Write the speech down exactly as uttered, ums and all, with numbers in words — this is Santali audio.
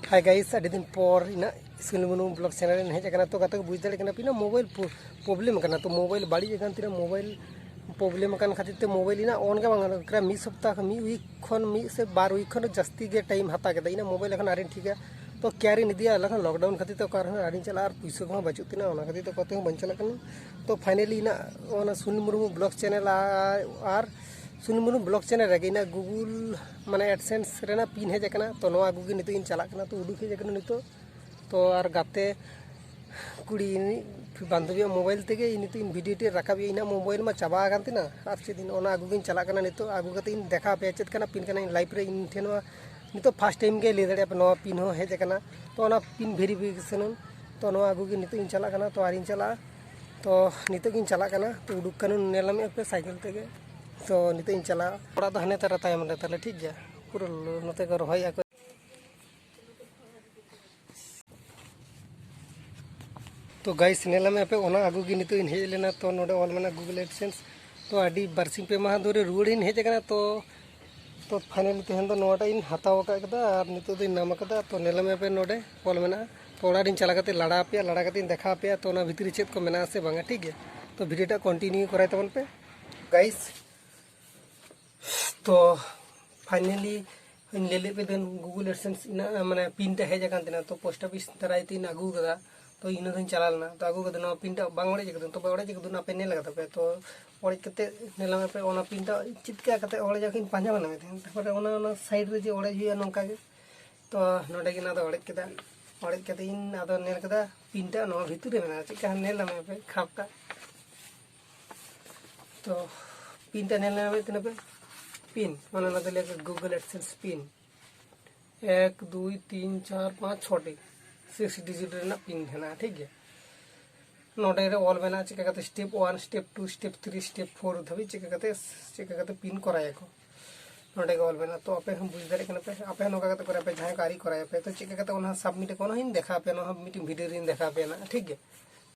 Hi guys, ᱟᱹᱰᱤ ᱫᱤᱱ ᱯᱚᱨ ᱤᱧᱟᱹᱜ ᱥᱩᱱᱤᱞ ᱢᱩᱨᱢᱩ vlog channel ᱨᱮ ᱦᱮᱡ ᱟᱠᱟᱱᱟ᱾ ᱛᱚ ᱜᱟᱛᱮ ᱠᱚ ᱵᱩᱡᱽ ᱫᱟᱲᱮᱭᱟᱜ ᱠᱟᱱᱟ ᱯᱮ, ᱤᱧᱟᱹᱜ mobile problem ᱟᱠᱟᱱᱟ᱾ ᱛᱚ mobile ᱵᱟᱹᱲᱤᱡ ᱟᱠᱟᱱ ᱛᱤᱧᱟᱹ, mobile problem ᱟᱠᱟᱱ ᱠᱷᱟᱹᱛᱤᱨ ᱛᱮ mobile ᱤᱧᱟᱹᱜ on ᱜᱮ ᱵᱟᱝ ᱜᱟᱱᱚᱜ ᱠᱟᱱᱟ᱾ ᱢᱤᱫ ᱥᱚᱯᱛᱟᱦ ᱠᱷᱚᱱ, ᱢᱤᱫ week ᱠᱷᱚᱱ, ᱢᱤᱫ ᱥᱮ ᱵᱟᱨ week ᱠᱷᱚᱱ ᱡᱟᱹᱥᱛᱤ ᱜᱮ time ᱦᱟᱛᱟᱣ ᱠᱮᱫᱟ᱾ ᱤᱧᱟᱹᱜ mobile ᱮᱠᱷᱚᱱ ᱟᱹᱣᱨᱤᱧ ᱴᱷᱤᱠᱟ᱾ ᱛᱚ care ᱤᱧ ᱤᱫᱤᱭᱟ, ᱮᱠᱷᱚᱱ lockdown ᱠᱷᱟᱹᱛᱤᱨ ᱛᱮ ᱚᱠᱟ ᱨᱮᱦᱚᱸ ᱟᱹᱣᱨᱤᱧ ᱪᱟᱞᱟᱜᱼᱟ ᱟᱨ ᱯᱩᱭᱥᱟᱹ ᱠᱚᱦᱚᱸ ᱵᱟᱹᱪᱩᱜ ᱛᱤᱧᱟ, ᱚᱱᱟ ᱠᱷᱟᱹᱛᱤᱨ ᱛᱮ ᱚᱠᱟ ᱛᱮᱦᱚᱸ ᱵᱟᱹᱧ ᱪᱟᱞᱟᱜ ᱠᱟᱱᱟ᱾ ᱛᱚ finally ᱤᱧᱟᱹᱜ ᱚᱱᱟ ᱥᱩᱱᱤᱞ ᱢᱩᱨᱢᱩ vlog channel ᱟᱨ, ᱟᱨ ᱥᱩᱱᱤᱞ ᱢᱩᱨᱢᱩ vlog channel ᱨᱮᱜᱮ ᱤᱧᱟᱹᱜ Google ᱢᱟᱱᱮ AdSense ᱨᱮᱱᱟᱜ pin ᱦᱮᱡ ᱟᱠᱟᱱᱟ᱾ ᱛᱚ ᱱᱚᱣᱟ ᱟᱹᱜᱩ ᱜᱮ ᱱᱤᱛᱚᱜ ᱤᱧ ᱪᱟᱞᱟᱜ ᱠᱟᱱᱟ᱾ ᱛᱚ ᱩᱰᱩᱠ ᱦᱮᱡ ᱟᱠᱟᱱᱟ ᱱᱤᱛᱚᱜ᱾ ᱛᱚ ᱟᱨ ᱜᱟᱛᱮ ᱠᱩᱲᱤ ᱵᱟᱱᱫᱷᱚᱵᱤᱭᱟᱜ mobile ᱛᱮᱜᱮ ᱤᱧ ᱱᱤᱛᱚᱜ ᱤᱧ video ᱴᱤ ᱨᱟᱠᱟᱵ ᱮᱫᱟ᱾ ᱤᱧᱟᱹᱜ mobile ᱢᱟ ᱪᱟᱵᱟ ᱟᱠᱟᱱ ᱛᱤᱧᱟ, ᱟᱨ ᱪᱮᱫ ᱤᱧ, ᱚᱱᱟ ᱟᱹᱜᱩ ᱜᱤᱧ ᱪᱟᱞᱟᱜ ᱠᱟᱱᱟ ᱱᱤᱛᱚᱜ᱾ ᱟᱹᱜᱩ ᱠᱟᱛᱮ ᱤᱧ ᱫᱮᱠᱷᱟᱣ ᱟᱯᱮᱭᱟ ᱪᱮᱫ ᱠᱟᱱᱟ pin ᱠᱟᱱᱟ᱾ ᱤᱧ life ᱨᱮ ᱤᱧ ᱴᱷᱮᱱ ᱱᱚᱣᱟ ᱱᱤᱛᱚᱜ first time ᱜᱮ ᱞᱟᱹᱭ ᱫᱟᱲᱮᱭᱟᱜᱼᱟ ᱯᱮ, ᱱᱚᱣᱟ pin ᱦᱚᱸ ᱦᱮᱡ ᱟᱠᱟᱱᱟ᱾ ᱛᱚ ᱚᱱᱟ pin verification ᱟᱹᱧ᱾ ᱛᱚ ᱱᱚᱣᱟ ᱟᱹᱜᱩ ᱜᱮ ᱱᱤᱛᱚᱜ ᱤᱧ ᱪᱟᱞᱟᱜ ᱠᱟᱱᱟ᱾ ᱛᱚ ᱟᱨᱤᱧ ᱪᱟᱞᱟᱜᱼᱟ, ᱛᱚ ᱱᱤᱛᱚᱜ ᱜᱤᱧ ᱪᱟᱞᱟᱜ ᱠᱟᱱᱟ᱾ ᱛᱚ ᱩᱰᱩᱠ ᱠᱟᱹᱱᱟᱹᱧ, ᱧᱮᱞ ᱧᱟᱢᱮᱫ ᱯᱮ cycle ᱛᱮᱜᱮ᱾ ᱛᱚ ᱱᱤᱛᱚᱜ ᱤᱧ ᱪᱟᱞᱟᱜᱼᱟ᱾ ᱚᱲᱟᱜ ᱫᱚ ᱦᱟᱱᱮ ᱛᱟᱨᱟ ᱛᱟᱭᱚᱢ ᱨᱮ ᱛᱟᱞᱮ, ᱴᱷᱤᱠ ᱜᱮᱭᱟ, ᱯᱩᱨᱟᱹ ᱱᱚᱛᱮ ᱠᱚ ᱨᱚᱦᱚᱭᱮᱫᱼᱟ ᱠᱚ᱾ ᱛᱚ guys, ᱧᱮᱞ ᱧᱟᱢᱮᱫ ᱯᱮ, ᱚᱱᱟ ᱟᱹᱜᱩ ᱜᱮ ᱱᱤᱛᱚᱜ ᱤᱧ ᱦᱮᱡ ᱞᱮᱱᱟ᱾ ᱛᱚ ᱱᱚᱰᱮ ᱚᱞ ᱢᱮᱱᱟᱜᱼᱟ Google AdSense᱾ ᱛᱚ ᱟᱹᱰᱤ ᱵᱟᱨᱥᱤᱧ ᱯᱮ ᱢᱟᱦᱟ ᱫᱷᱚᱨᱮ ᱨᱩᱣᱟᱹᱲ ᱤᱧ ᱦᱮᱡ ᱟᱠᱟᱱᱟ᱾ ᱛᱚ, ᱛᱚ finally ᱛᱮᱦᱮᱧ ᱫᱚ ᱱᱚᱣᱟᱴᱟᱜ ᱤᱧ ᱦᱟᱛᱟᱣ ᱟᱠᱟᱫ ᱠᱮᱫᱟ ᱟᱨ ᱱᱤᱛᱚᱜ ᱫᱚᱧ ᱧᱟᱢ ᱟᱠᱟᱫᱟ᱾ ᱛᱚ ᱧᱮᱞ ᱧᱟᱢᱮᱫ ᱯᱮ, ᱱᱚᱰᱮ ᱚᱞ ᱢᱮᱱᱟᱜᱼᱟ᱾ ᱛᱚ ᱚᱲᱟᱜ ᱨᱤᱧ ᱪᱟᱞᱟᱣ ᱠᱟᱛᱮ ᱞᱟᱲᱟ ᱟᱯᱮᱭᱟ, ᱞᱟᱲᱟ ᱠᱟᱛᱮ ᱤᱧ ᱫᱮᱠᱷᱟᱣ ᱟᱯᱮᱭᱟ᱾ ᱛᱚ ᱚᱱᱟ ᱵᱷᱤᱛᱨᱤ ᱨᱮ ᱪᱮᱫ ᱠᱚ ᱢᱮᱱᱟᱜᱼᱟ ᱥᱮ ᱵᱟᱝᱟ, ᱴᱷᱤᱠ ᱜᱮᱭᱟ᱾ ᱛᱚ video ᱴᱟᱜ continue ᱠᱚᱨᱟᱭ ᱛᱟᱵᱚᱱ ᱯᱮ guys᱾ ᱛᱚ finally ᱤᱧ ᱞᱟᱹᱭ ᱞᱮᱫ ᱯᱮ ᱫᱚ Google AdSense ᱤᱧᱟᱹᱜ ᱢᱟᱱᱮ pin ᱴᱟᱜ ᱦᱮᱡ ᱟᱠᱟᱱ ᱛᱤᱧᱟᱹ᱾ ᱛᱚ post office ᱫᱟᱨᱟᱭ ᱛᱮ ᱤᱧ ᱟᱹᱜᱩ ᱟᱠᱟᱫᱟ᱾ ᱛᱚ ᱤᱧ ᱫᱚᱧ ᱪᱟᱞᱟᱣ ᱞᱮᱱᱟ, ᱛᱚ ᱟᱹᱜᱩ ᱠᱟᱛᱮ ᱱᱚᱣᱟ pin ᱴᱟᱜ ᱵᱟᱝ ᱚᱲᱮᱡ ᱟᱠᱟᱫᱟ᱾ ᱛᱚᱵᱮ ᱚᱲᱮᱡ ᱟᱠᱟᱫᱟ ᱱᱟᱯᱮ ᱧᱮᱞ ᱟᱠᱟᱫᱟ ᱯᱮ? ᱛᱚ ᱚᱲᱮᱡ ᱠᱟᱛᱮ ᱧᱮᱞ ᱢᱮ ᱯᱮ, ᱚᱱᱟ pin ᱴᱟᱜ ᱪᱮᱫ ᱞᱮᱠᱟ ᱠᱟᱛᱮ ᱚᱲᱮᱡ ᱟᱠᱚ ᱤᱧ ᱯᱟᱸᱡᱟ ᱵᱟᱝ ᱧᱟᱢᱮᱫ ᱛᱟᱦᱮᱸᱫ᱾ ᱛᱟᱨᱯᱚᱨᱮ ᱚᱱᱟ, ᱚᱱᱟ side ᱨᱮ ᱡᱮ ᱚᱲᱮᱡ ᱦᱩᱭᱩᱜᱼᱟ ᱱᱚᱝᱠᱟ ᱜᱮ᱾ ᱛᱚ ᱱᱚᱰᱮ ᱜᱮ ᱱᱚᱣᱟ ᱫᱚ ᱚᱲᱮᱡ ᱠᱮᱫᱟ᱾ ᱚᱲᱮᱡ ᱠᱟᱛᱮ ᱤᱧ ᱟᱫᱚ ᱧᱮᱞ ᱠᱮᱫᱟ pin ᱴᱟᱜ ᱱᱚᱣᱟ ᱵᱷᱤᱛᱤᱨ ᱨᱮ ᱢᱮᱱᱟᱜᱼᱟ᱾ ᱪᱮᱫ ᱞᱮᱠᱟ ᱧᱮᱞ ᱧᱟᱢᱮᱫ ᱯᱮ ᱠᱷᱟᱯ ᱴᱟᱜ? ᱛᱚ pin ᱴᱟᱜ ᱧᱮᱞ ᱧᱟᱢᱮᱫ ᱛᱟᱦᱮᱱᱟ ᱯᱮ, pin ᱢᱟᱱᱮ ᱚᱱᱟ ᱫᱚ ᱞᱟᱹᱭᱟ Google AdSense pin᱾ ᱮᱠ ᱫᱩᱭ ᱛᱤᱱ ᱪᱟᱨ ᱯᱟᱸᱪ ᱪᱷᱚᱴᱤ six digit ᱨᱮᱱᱟᱜ pin ᱦᱮᱱᱟᱜᱼᱟ, ᱴᱷᱤᱠ ᱜᱮᱭᱟ᱾ ᱱᱚᱰᱮ ᱨᱮ ᱚᱞ ᱢᱮᱱᱟᱜᱼᱟ ᱪᱮᱠᱟ ᱠᱟᱛᱮ step one, step two, step three, step four ᱫᱷᱟᱹᱵᱤᱡ ᱪᱮᱠᱟ ᱠᱟᱛᱮ, ᱪᱮᱠᱟ ᱠᱟᱛᱮ pin ᱠᱚᱨᱟᱭᱟᱠᱚ᱾ ᱱᱚᱰᱮ ᱜᱮ ᱚᱞ ᱢᱮᱱᱟᱜᱼᱟ᱾ ᱛᱚ ᱟᱯᱮ ᱦᱚᱸ ᱵᱩᱡᱽ ᱫᱟᱲᱮᱭᱟᱜ ᱠᱟᱱᱟ ᱯᱮ, ᱟᱯᱮ ᱦᱚᱸ ᱱᱚᱝᱠᱟ ᱠᱟᱛᱮ ᱠᱚᱨᱟᱭ ᱯᱮ᱾ ᱡᱟᱦᱟᱸᱭ ᱠᱚ ᱟᱹᱣᱨᱤ ᱠᱚᱨᱟᱭᱟ ᱯᱮ, ᱛᱚ ᱪᱮᱠᱟ ᱠᱟᱛᱮ ᱚᱱᱟ submit ᱟᱠᱚ, ᱚᱱᱟ ᱦᱚᱸᱧ ᱫᱮᱠᱷᱟᱣ ᱟᱯᱮᱭᱟ, ᱱᱚᱣᱟ ᱦᱚᱸ ᱢᱤᱫᱴᱮᱱ video ᱨᱤᱧ ᱫᱮᱠᱷᱟᱣ ᱟᱯᱮᱭᱟ ᱱᱟᱜ, ᱴᱷᱤᱠ ᱜᱮᱭᱟ᱾